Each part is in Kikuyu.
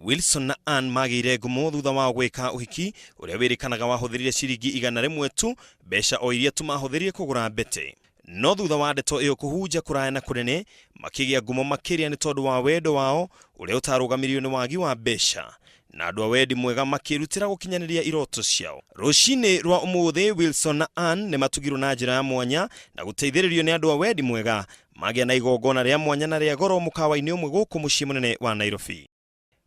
Wilson na Ann magĩire ngumo thutha wao gwĩka ũhiki ũrĩa wĩrĩkanaga wahũthĩrire ciringi 100 tu, mbeca o iria tu mahũthĩrire kũgũra mbete. No thutha wa ndeto ĩyo kũhunja kũraya na kũnene, makĩgĩa ngumo makĩria nĩ tondũ wa wendo wao ũrĩa ũtarũgamirio nĩ wagi wa mbeca, na andũ a wendi mwega makĩĩrutĩra gũkinyanĩria iroto ciao. Rũcinĩ rwa ũmũthĩ, Wilson na Ann nĩ matugirwo na njĩra ya mwanya na gũteithĩrĩrio nĩ andũ a wendi mwega, magĩa na igongona rĩa mwanya na rĩa goro mũkawa-inĩ ũmwe gũkũ mũciĩ mũnene wa Nairobi.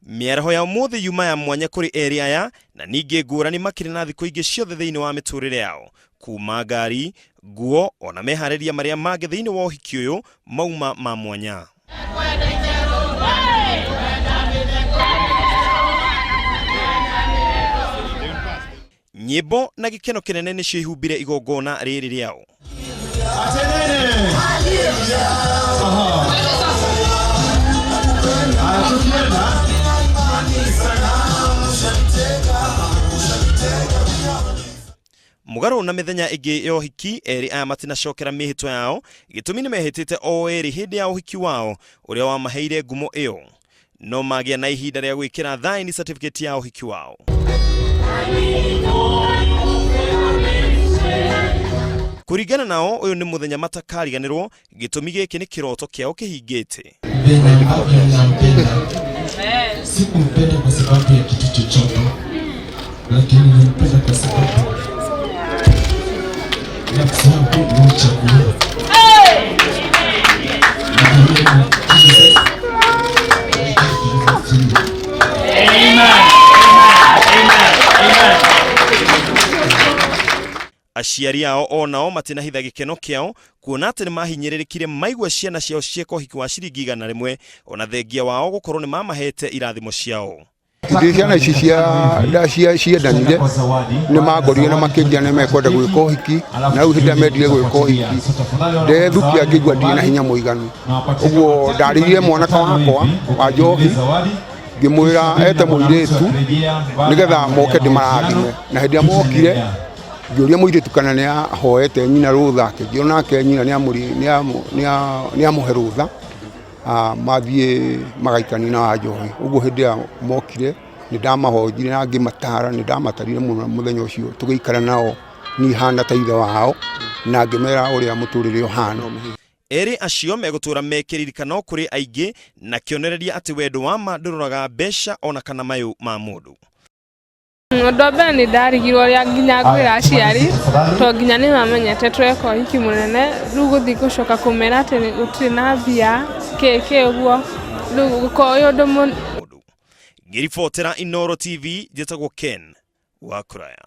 Mĩaraho ya ũmũthĩ yuma ya mwanya kũrĩ erĩ aya na ningĩ ngũrani makĩria na thikũ ingĩ ciothe thĩinĩ wa mĩtũrĩre yao. Kuma ngari, nguo ona meharĩria marĩa mangĩ thĩinĩ wa ũhiki ũyũ mauma ma mwanya. Nyĩmbo na gĩkeno kĩnene nĩcio ihumbire igongona rĩrĩ rĩao. Mũgarũ na mĩthenya ĩngĩ ya ũhiki, erĩ aya matinacokera mĩhĩtwa yao, gĩtũmi nĩ mehĩtĩte o erĩ hĩndĩ ya ũhiki wao ũrĩa wamaheire ngumo ĩyo. No magĩa na ihinda rĩa gwĩkĩra thaĩni certificate ya ũhiki wao. Kũringana nao, ũyũ nĩ mũthenya matakariganĩrwo, gĩtũmi gĩkĩ nĩ kĩroto kĩao kĩhingĩte. Venye ambavyo nampenda, sikumpenda kwa sababu ya kitu chochote, lakini nilimpenda kwa sababu nafsi yangu ilimchagua. Na mimi Jesus, Jesus to you. Aciari ao o nao matinahitha gĩkeno kĩao kuona atĩ nĩ mahinyĩrĩrĩkire maigua ciana ciao cieka ũhiki wa ciringi 100 ona thengia wao gũkorwo nĩ mamahete irathimo ciao. Hĩndĩ ciana ici ciendanire nĩ mangorire na makĩnjĩra nĩ mekwenda gwĩka ũhiki, na rĩu hĩndĩ ĩrĩa mendire gwĩka ũhiki ndethukia ngĩigua ndirĩ na hinya mũiganu, ũguo ndarĩire mwanake wakwa wa njohi ngĩmwĩra ete mũirĩtu nĩgetha moke ndĩmarathime, na hĩndĩ ĩrĩa mokire ngĩũria mũirĩtu kana nĩ ahoete nyina rũtha, akĩnjĩra onake nyina nĩ amũhe rũtha mathiĩ magaikanie na Wanjohi. Ũguo hĩndĩ ĩrĩa mokire nĩ ndamahonjire na ngĩmatara, nĩ ndamatarire mũno mũthenya ũcio tũgĩikara nao niĩ hana ta ithe wao na ngĩmera ũrĩa mũtũrĩre ũhana. Erĩ acio megũtũra me kĩririkano kũrĩ aingĩ na kĩonereria atĩ wendo wa ma ndũroraga mbeca ona kana mayũ ma mũndũ. Ũndũ wa mbere nĩ ndarigirwo ũrĩa nginya ngwĩra aciari tondũ nginya nĩ mamenyete tũreka ũhiki mũnene, rĩu gũthiĩ gũcoka kũmera atĩ gũtirĩ na mbia kĩ kĩ ũguo, rĩu gũkorwo wĩ ũndũ Ngĩribotera Inooro TV, njĩtagwo Ken wa Kũraya.